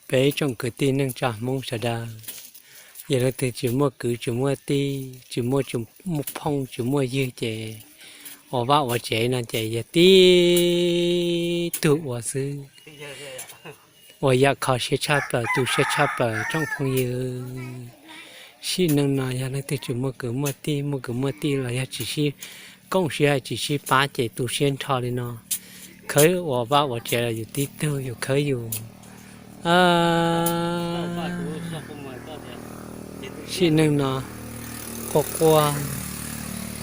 Peb tsoom kwv tij neej tsa Hmoob sawv daws, yog leej twg tsis muaj kwv tsis muaj tij, tsis muaj, tsis muaj phooj tsis muaj ywg ces ua vaj ua tsev no ces yog tib tug ua xwb. Ua yam kho siab tshaj plaws, tu siab tshaj plaws tsoom phooj ywg. Sim neej no yog leej twg tsis muaj kwv muaj tij, muaj kwv muaj tij los yog tsis sib koom sib hais tsis sib pab ces tu siab nrho li no, khawb ua vaj ua tsev los yus tib tug yus khawb yus. Sim neej no quaj quaj,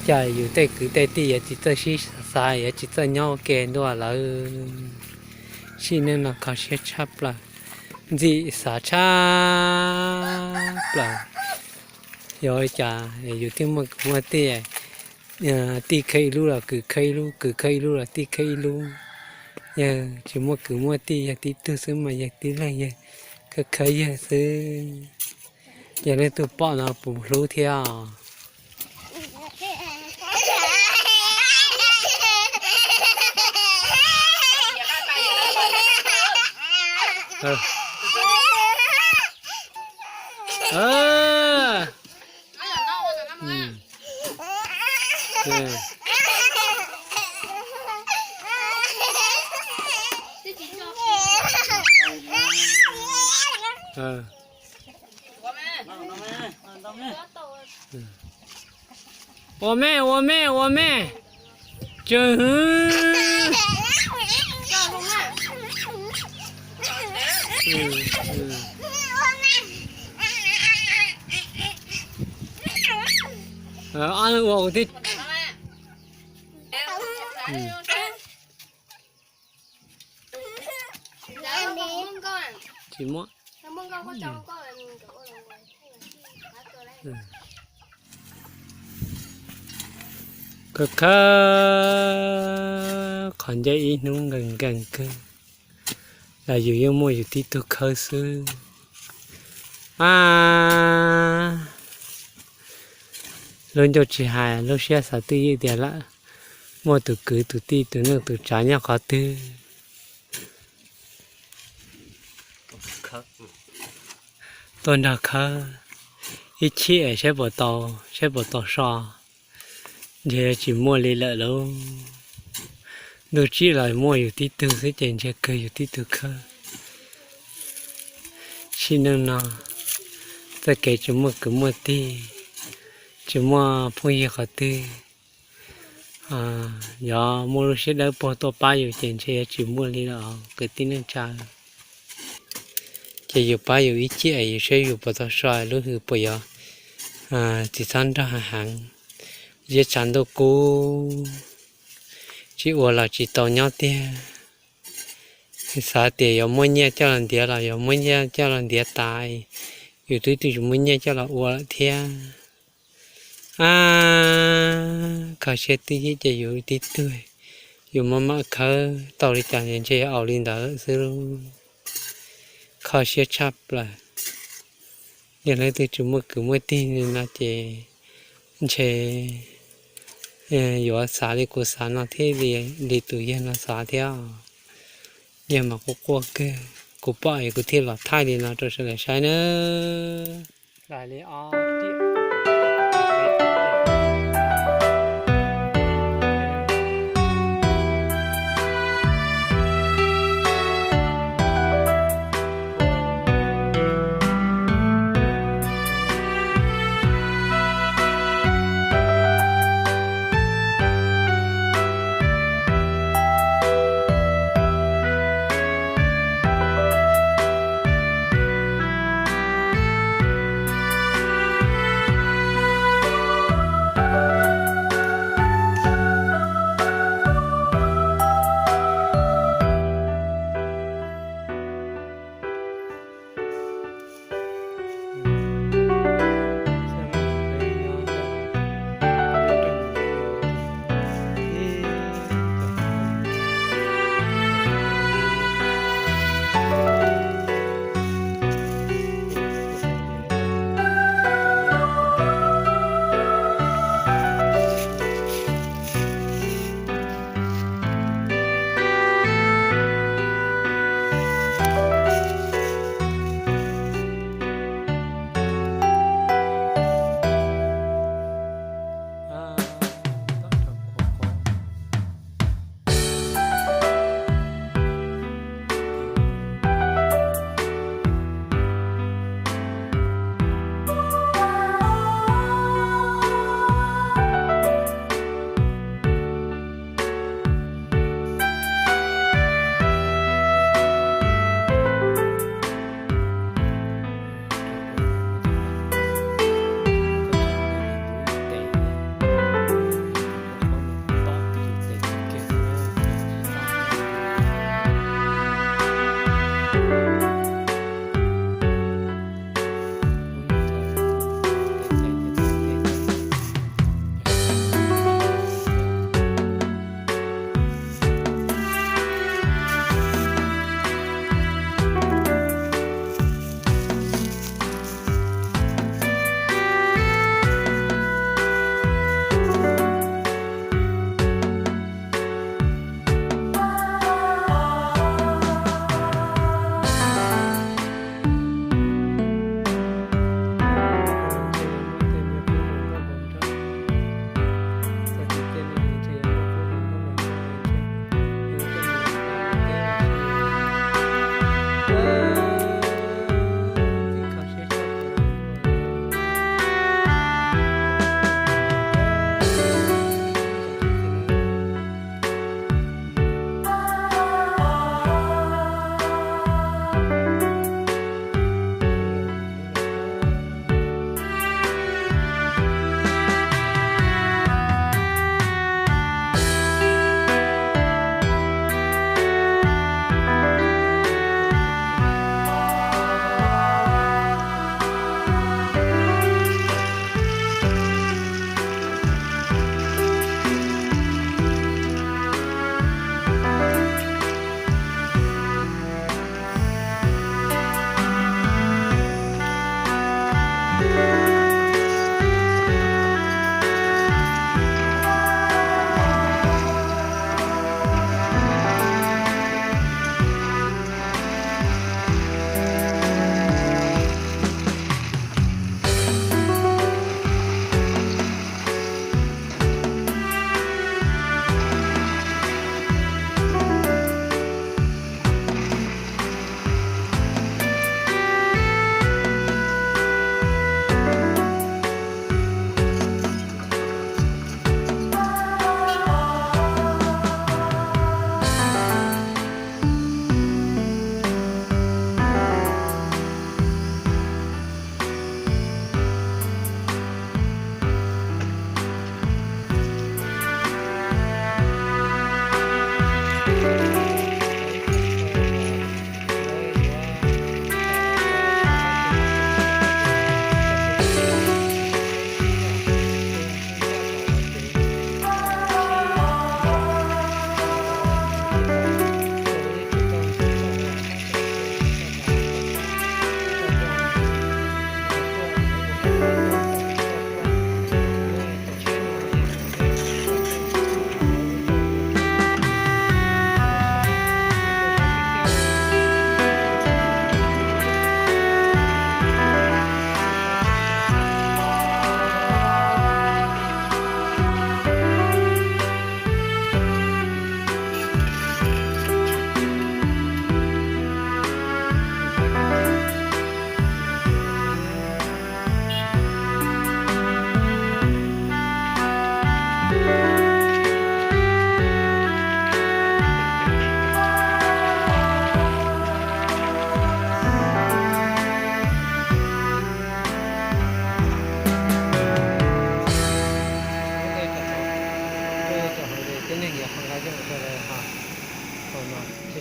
cas yus tej kwv tej tij yuav tsis txawj sib xav, yuav tsis txawj nyob ua ke ntua lawm. Sim neej no kho siab tshaj plaws, ntxim xav tshaj plaws. Yog li cas yus twb muaj kwv muaj tij, tij khawb ib lub los kwv khawb ib lub, kwv khawb ib lub los tij khawb ib lub. Yog tsis muaj kwv muaj tij, yog tib tug xwb mas yog tib leeg yawg khawb khawb yawg xwb. Yog leej twg pom no puas hlub thiab? Ua me, ua me, ua me. Tsw hwv. Ob leeg ua kuv thiab. Tsis muaj. Khawb khawb qhov ncej ib hnub nkees nkees kawg, los yus yeej muaj yus tib tug khawb xwb. A, lub ncauj tsis hais lub siab xav twj ywm tias lawm muaj tus kwv tus tij tus neej tus tsav nyob qhov twg. Tuaj nrog khawb ib chim saib puas tau, saib puas tau so. Ntshe tsis muaj li lawm lauj. Ntuj tsim los muaj yus tib tug xwb ces ntshe kawg yus tib tug khawb. Sim neej no txoj kev tsis muaj kwv muaj tij, tsis muaj phooj ywg qhov twg, yog muaj lub siab dawb paug tuaj pab yus ces ntshe yuav tsis muaj li lawm kwv tij neej tsa. Ces yus pab yus ib chim yus saib yus puas tau so lub hws puas yuav tsis txhob nrog heev. Ziab tshav ntuj kub tsis ua los tsis tau nyob tiag. Xav tias yuav muab nyiaj coj los ntiav los yuav muab nyiaj coj los ntiav tas, yus twb tsis muaj nyiaj coj los ua lawm thiab. A, kho siab twj ywm ces yus tib tug, yus maj mam khawb tau li cas ntshe yog au li ntawd lawm xwb. Kho siab tshaj plaws. Yog leej twg tsis muaj kwv muaj tij li no ces ntshe yuav xav li kuv xav no thiab li, li tus yawg no xav thiab. Yawg mas quaj quaj kawg, kuv pom es kuv thiaj los thaij li no rau sawv daws saib na.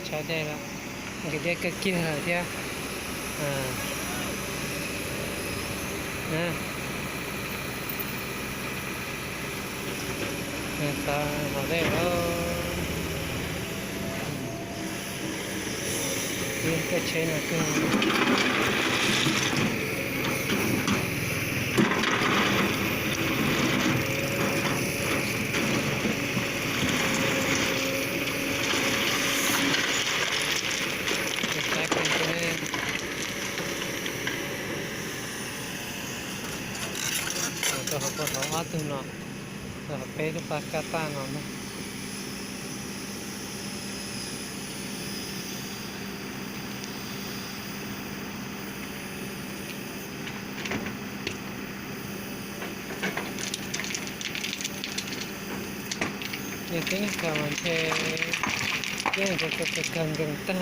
Tshav dej lawm, nkag dej kawg kiag lawm thiab. Xav haus dej lawm. Ib lub tsheb no kawg. Rau hauv ko hauv ob tug no, rau hauv peb lub pas kaj tag no na. Yog teb chaws mas ntshe yeej kawg kawg nkees tag.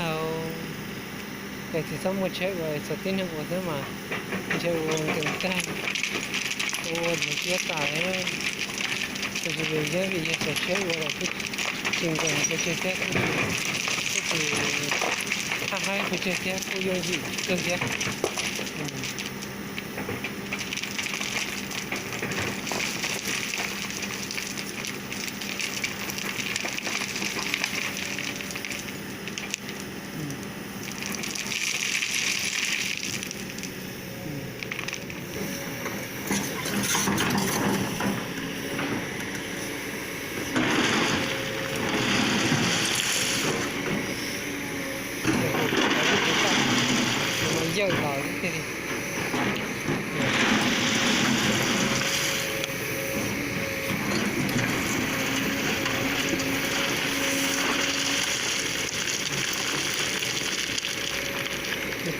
Yog tsis txhob muaj tsheb ua, txog tib neeg ua xwb mas ntshe ua nkees tag, ua ua ntxhiab tas. Tab sis vim yog, vim yog txaus tsheb ua lawm kuj tsis nkees pes tsawg thiab, kuj tsis, kuj tsis haj haib pes tsawg thiab, kuj yooj yim kawg thiab. Yawm los tiag li.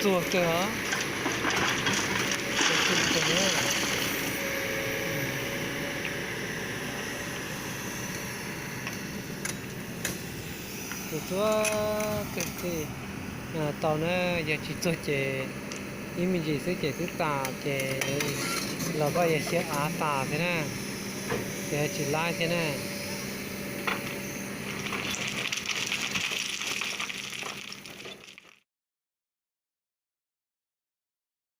Txuag kawg os. Txuag txuag kawg thiaj tau na, yog tsis txuag ces ib me ntsis xwb ces twb tas ces los koj yog xyaw av tas thiab na, ces tsis laib thiab na.